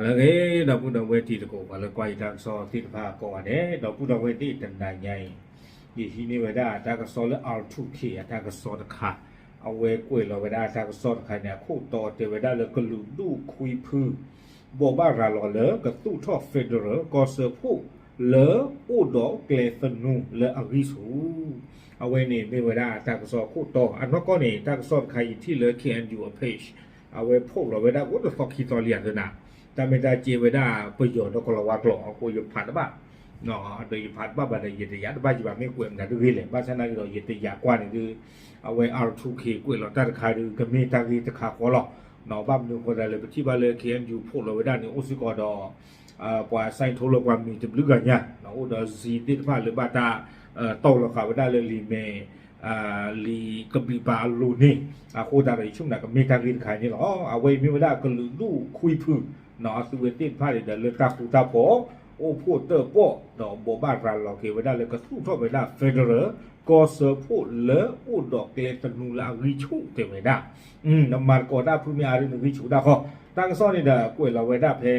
အဂ့ၤ ဒီပုၢ်ဒီဝဲၢ်တံၤသကိး ပှၤလၢကွၢ်ယတၢ်ကစီၣ်သ့ၣ်တဖၣ်ကိးဂၤဒဲး ဒီပုၢ်ဒီဝဲၢ်သ့ၣ်တနၤညါအံၤ ယဟံးန့ၢ်ဝဲဒၣ်တၢ်ကစီၣ်လၢ R two K အတၢ်ကစီၣ်တခါ အဝဲကွဲးလီၤဝဲဒၣ်တၢ်ကစီၣ်တခါန့ၣ် အခိၣ်တီတဲဝဲဒၣ်လၢကလုာ်ဒူၣ်ခွံဖု ဘိးဘၣ်ရၤလီၤလၢကသူၣ်ထီၣ် federal ကီၢ်စၢဖှိၣ်လၢအိၣ်ဒီးကျဲသနူလၢအဂံၢ်ဆူၣ် အဝဲန့ၣ်မ့ၢ်ဝဲဒၣ်တၢ်ကစီၣ်အခိၣ်တီ အနီၢ်ကီၢ်န့ၣ် တၢ်ကစီၣ်တခါအံၤထံၣ်လၢ K N U အ page အဝဲ post လီၤဝဲဒၣ်အိၣ်တသီခံသီလံအသနၤ တၢ်မ့ၢ်တၢ်ကဲဝဲဒၣ်ပယီၤဒီးကလီၤဝါကျိာ်အဃိ ယဖးတဘၣ် ဒီးယဖးတဘၣ်ဘၣ်ဒီး ယတယာ်တဘၣ်ယဘၣ်မ့ၢ်ကွဲးမတၤတဂ့ၤလဲၣ် ဘၣ်ဆၣ်နာ်က့ဒီး ယတယာ်ကွၢ်န့ၣ်ဒုး အဝဲ R two K ကွဲးလီၤတၢ်တခါဒုး ကမ့ၢ်တၢ်ဂ့ၢ်တခါဃီလီၤ. ဘၣ်မနုၤဃိသတးလဲၣ် ပထံၣ်ဘၣ်လၢ K N U post လီၤဝဲဒၣ်န့ၣ် အိၣ်စ့ၢ်ကီးဒီး ပှၤ sign ထိလၢပှၤမံၤတဘျုးဂၤညါ အိၣ်ဒီး စံးသ့ၣ်တဖၣ်လၢဘၣ်တၢ် တီၢ်လီၤဃာ်ဝဲဒၣ်လၢလံာ်မဲာ် လံာ်ကဘျံးပၤအလိၤန့ၣ် အဃိသတးဒီး ယဆိကမိၣ်ကမ့ၢ်တၢ်ဂ့ၢ်တခါန့ၣ်လီၤ. အဝဲအံၤမ့ၢ်ဝဲဒၣ်ကလုာ်ဒူၣ်ခွံဖု အသုဝဲသ့ၣ်တဖၣ်န့ၣ်ဒီး လၢတၢ်ဃူတၢ်ဖိး အိၣ်ဖှိၣ်တၢၣ်ပီၣ် ဒီးဘိးဘၣ်ရၤလီၤက့ၤဝဲဒၣ်လၢကသူၣ်ထီၣ်ဝဲဒၣ် federal ကီၢ်စၢဖှိၣ်လၢအိၣ်ဒီးကျဲသနူလၢအဂံၢ်ဆူၣ်တဲဝဲဒၣ် နမၤသကိးတၢ်ဖုမ့ၢ်အါဒ်နဂံၢ်ဆူၣ်တၢ်ဃီ တၢ်ကစီၣ်န့ၣ်ဒီး ကွဲးလီၤဝဲဒၣ်ဖဲ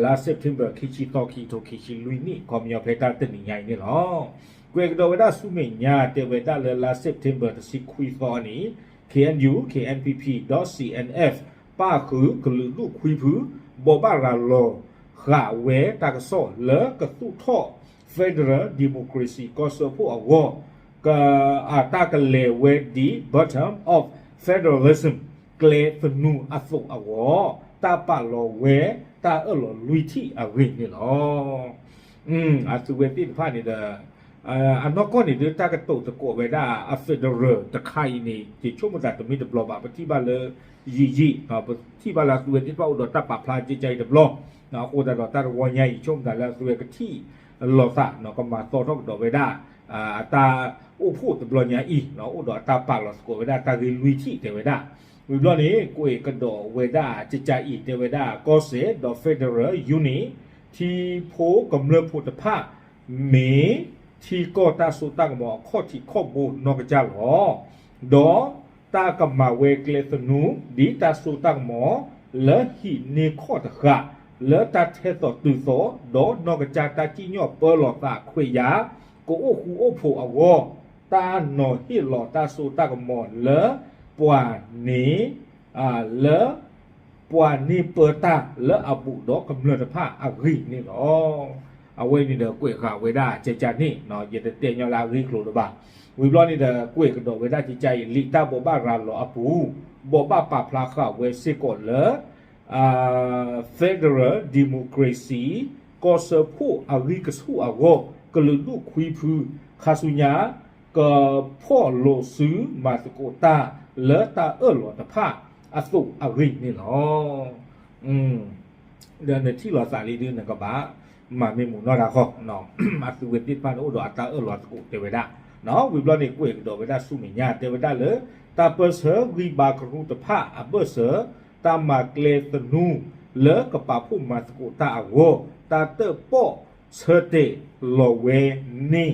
လါ September ခံဆံသီ ခံကထိခံဆံလွံၢ်နံၣ် ခီပညီဖဲတၢ်တနံၤညါအံၤန့ၣ်လီၤ. ကွဲးကဒီးဝဲဒၣ်ဆူမဲာ်ညါ တဲဝဲဒၣ်လၢလါ September တဆံခွံသီန့ၣ် K N U, K N P P ဒီး C N F ပၣ်ဃုာ်ကလုာ်ဒူၣ်ခွံဖု ဘိးဘၣ်ရၤလီၤဃာ်ဝဲတၢ်ကစီၣ်လၢကသူၣ်ထီၣ် federal democracy ကီၢ်စၢဖှိၣ်အဂီၢ် က အတၢ်ကလဲၤဝဲဒ် bottom of federalism ကျဲသနူအသိးအဂီၢ် တၢ်ပာ်လီၤဝဲတၢ်အၢၣ်လီၤလွံၢ်ထံၣ်အဂ့ၢ်န့ၣ်လီၤ. အသုဝဲသ့ၣ်တဖၣ်န့ၣ်ဒီး အနီၢ်ကီၢ်န့ၣ်ဒုး တၢ်ကတိၤသကိးဝဲဒၣ်အ federal တခါအံၤန့ၣ် ယဆိကမိၣ်သးတမ့ၢ်တဘျီဘၣ် ပထံၣ်ဘၣ်လၢ ယံာ်ယံာ် ပထံၣ်ဘၣ်လၢအသုဝဲသ့ၣ်တဖၣ်အိၣ်ဒီးတၢ်ပာ်ဖျါကကါအံၤတဘျီ အဃိသတးဒီးတၢ်တဝီညါအံၤ ယဆိကမိၣ်သးလၢအသုဝဲကထံၣ်လီၤသး ကမၤသီထီၣ်ကဒီးဝဲဒၣ် အတၢ်အိၣ်ဖှိၣ်တဘျီညါအံၤ အိၣ်ဒီးအတၢ်ပာ်လီၤသကိးဝဲဒၣ်တၢ်ဂ့ၢ်လွံၢ်ထံၣ်တဲဝဲဒၣ် ဝံၤဘျီန့ၣ် ကွဲးကဒီးဝဲဒၣ်ကကါအံၤတဲဝဲဒၣ် ကီၢ်စဲၣ်ဒီး federal unit ထံဖိကမျၢၢ်ဖိတဖၣ် မ့ၢ်ထံကီၢ်တၢ်စိတၢ်ကမီၤအခီၣ်ထံးခီၣ်ဘိနီၢ်ကစၢ်လီၤ. ဒီးတၢ်ကမၤဝဲကျဲသနူ ဒ်တၢ်စိတၢ်ကမီၤ လၢဟံးန့ၢ်ခီၣ်တဃာ် လၢတၢ်ထဲသိးတုၤသိး ဒီးနီၢ်ကစၢ်တၢ်စံၣ်ညီၣ်ပၢလီၤသးခွဲးယာ် ကအိၣ်ဃူအိၣ်ဖိးအဂီၢ် တၢ်နီၤဟ့ၣ်လီၤတၢ်စိတၢ်ကမီၤလၢပှၤန့ၣ် လၢ ပှၤန့ၢ်ပၢတၢ်လၢအဘူးဒီးကမျၢၢ်တဖၣ်အဂ့ၢ်န့ၣ်လီၤ. အဝဲန့ၣ်ဒီးကွဲးဃာ်ဝဲဒၣ်ကကါန့ၣ် ယတတဲညီလၢအဂ့ၢ်အကျိၤလၢၤဘၣ်. ဝံၤဘျီန့ၣ်ဒီး ကွဲးကဒီးဝဲဒၣ်ကကါအံၤ လံာ်တၢ်ဘိးဘၣ်ရၤလီၤအပူၤ ဘိးဘၣ်ပာ်ဖျါဃာ်ဝဲစ့ၢ်ကီးလၢ federal democracy ကီၢ်စၢဖှိၣ်အဂံၢ်ကဆူၣ်အဂီၢ် ကလုာ်ဒူၣ်ခွံဖု ခါဆူညါ ကဖီၣ်လိာ်စုမၤသကိးတၢ်လၢတၢ်အၢၣ်လီၤတဖၣ်အသိးအဂ့ၢ်န့ၣ်လီၤ. ဒီးနထံၣ်လိာ်သးလံဒုး နကဘၣ်မၤမ့ၢ်မူးနီၢ်တၢ်ဃီ အသုဝဲသ့ၣ်တဖၣ်န့ၣ်အိၣ်ဒီးအတၢ်အၢၣ်လီၤသကိးတဲဝဲဒၣ်. ဝံၤဘျီန့ၣ် ကွဲးကဒီးဝဲဒၣ်ဆူမဲာ်ညါ တဲဝဲဒၣ်လၢ တၢ်ပၢဆှၢဂံၢ်ဘါကရူၢ်တဖၣ်အဘၢၣ်စၢၤ တၢ်မၤကျဲသနူလၢကပာ်ဖှိၣ်မၤသကိးတၢ်အဂီၢ် တၢ်တၢၣ်ပီၣ်ဆၢတဲာ်လီၤဝဲန့ၣ်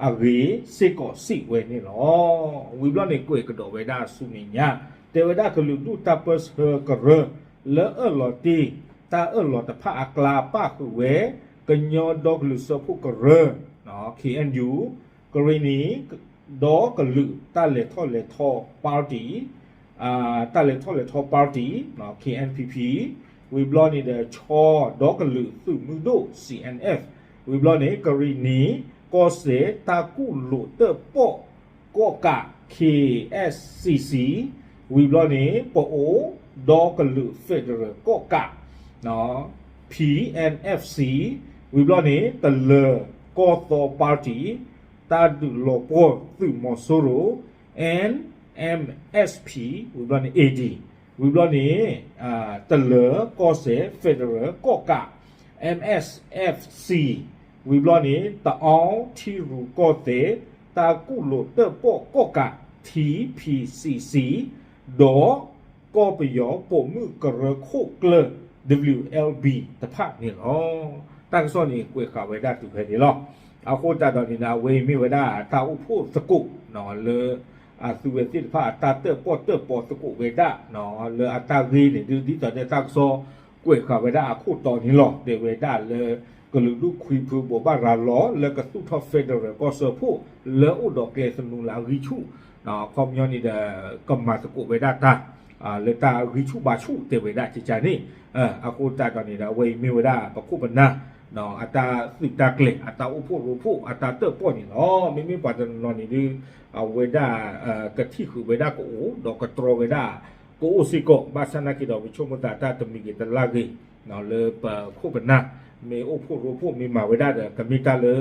အဂ့ၢ်စ့ၢ်ကီးစံးဝဲန့ၣ်လီၤ. ဝံၤဘျီန့ၣ် ကွဲးကဒီးဝဲဒၣ်ဆူမဲာ်ညါ တဲဝဲဒၣ်ကလုာ်ဒူၣ်တၢ်ပၢဆှၢကရၢ လၢအၢၣ်လီၤတ့ၢ် တၢ်အၢၣ်လီၤတဖၣ်အကျါပၣ်ဃုာ်ဝဲ ကညီဒီကလုာ်စၢဖှိၣ်ကရၢ K N U ကရံၣ်နံၣ် ဒီကလုာ်တၢ်လဲၤထီၣ်လဲၤထီ party တၢ်လဲၤထီၣ်လဲၤထီ party K N P P ဝံၤဘျီန့ၣ်ဒီး ခၠီဒီကလုာ်သုးမုၢ်ဒိၣ် C N F ဝံၤဘျီန့ၣ် ကရံၣ်နံၣ် ကီၢ်စဲၣ်တၢ်ကူၣ်လိာ်တၢၣ်ပီၣ်ကီၣ်ကး K S C C ဝံၤဘျီန့ၣ် ပအိၣ်ဒီကလုာ် federal ကီၣ်ကး P N F C ဝံၤဘျီန့ၣ် တလၢၤကီၢ်သီ party တၢ်ဒုးလီၤပှီၢ်သုးမီၤစိရိၤ N M S P ဝံၤဘျီန့ၣ် A D ဝံၤဘျီန့ၣ် တလၢၤကီၢ်စဲၣ် federal ကီၣ်ကး M S F C ဝံၤဘျီန့ၣ် တအီထံရူၢ်ကီၢ်သဲး တၢ်ကူၣ်လိာ်တၢၣ်ပီၣ်ကီၣ်ကး T P C C ဒီး ကီၢ်ပယီၤပိာ်မုၣ်ကရၢခိၣ်ကျၢၢ် W L B တဖၣ်န့ၣ်လီၤ. တၢ်ကစီၣ်န့ၣ် ကွဲးဃာ်ဝဲဒၣ်တုၤဖဲန့ၣ်လီၤ. အဃိသတးဒီးန့ၣ် အဝဲအံၤမ့ၢ်ဝဲဒၣ်တၢ်အိၣ်ဖှိၣ်သကိး လၢ အသုဝဲသ့ၣ်တဖၣ်အတၢ်တၢၣ်ပီၣ်တၢၣ်ပီသကိးဝဲဒၣ် လၢအတၢ်ဂ့ၢ်န့ၣ် ဒ်သိးဒီးတၢ်ကစီၣ် ကွဲးဃာ်ဝဲဒၣ်အခိၣ်တီန့ၣ်လီၤ. တဲဝဲဒၣ်လၢ ကလုာ်ဒူၣ်ခွံဖုဘိးဘၣ်ရၤလီၤလၢကသူၣ်ထီၣ် federal ကီၢ်စၢဖှိၣ် လၢအိၣ်ဒီးကျဲသနူလၢအဂံၢ်ဆူၣ်, အခီပညီန့ၣ်ဒီး ကမၤသကိးဝဲဒၣ်တၢ် လၢတၢ်ဂံၢ်ဆူၣ်ဘါဆူၣ်တဲဝဲဒၣ်ကကန့ၣ်, အဃိသတးဒီးန့ၣ်ဒီး အဝဲအံၤမ့ၢ်ဝဲဒၣ်ပခိၣ်ပနၢ် အတၢ်သုးတၢ်ကျဲၤ အတၢ်အိၣ်ဖှိၣ်ရိဖှိၣ် အတၢ်တၢၣ်ပီၣ်န့ၣ်လီၤ. မ့မ့ၢ်ပှၤတနီၤနီၤန့ၣ်ဒုး အဝဲဒၣ် ကထံၣ်ဃုာ်ဝဲဒၣ်ကအိၣ် ဒီးကတြီဝဲဒၣ် ကအိၣ်စ့ၢ်ကီး ဘၣ်ဆၣ်သနာ်က့ဒီး ပဆိကမိၣ်သးတၢ်တမံၤဂ့ၤတလါဂ့ၤ လၢပခိၣ်ပနၢ် မ့ၢ်အိၣ်ဖှိၣ်ရိဖှိၣ်မ့ၢ်မၤဝဲဒၣ်ဒီး ကမ့ၢ်တၢ်လၢ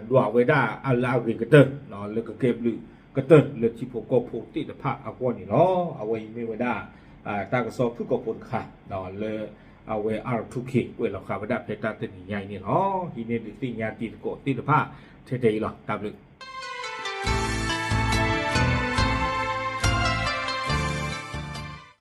ဒွးဝဲဒၣ်အလၢအဂ့ၤကတၢၢ် လၢကကဲဘျုးကတၢၢ်လၢထံဖိကီၢ်ဖိသ့ၣ်တဖၣ်အဂီၢ်န့ၣ်လီၤ. အဝဲအံၤမ့ၢ်ဝဲဒၣ် တၢ်ကစီၣ်ဖုၣ်ကိာ်ဖိတခါ လၢ အဝဲ R two K ကွဲးလီၤဃာ်ဝဲဒၣ်ဖဲတၢ်တနံၤညါအံၤန့ၣ်လီၤ. ဟံးန့ၢ်ဒုးသ့ၣ်ညါတံၤသကိးသ့ၣ်တဖၣ် ထဲထဲအံၤလီၤ. တၢ်ဘျုး